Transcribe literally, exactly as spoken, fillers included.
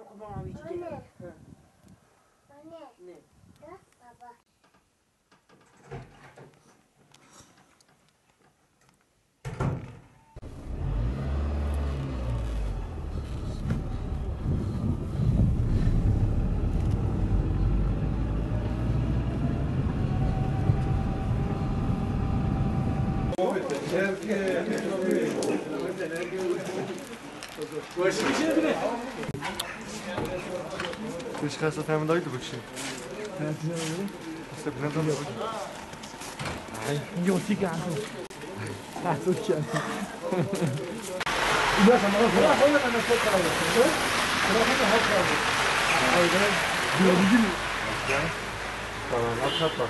Kurban abi, gel. Anne. Ha. Anne. Ne? Baba. Hiç kasa fehmi daydı bu kişi. İşte bilen tam yok. Ay, yok, sik ya. Ha, çok iyi. Tamam, at, at bak.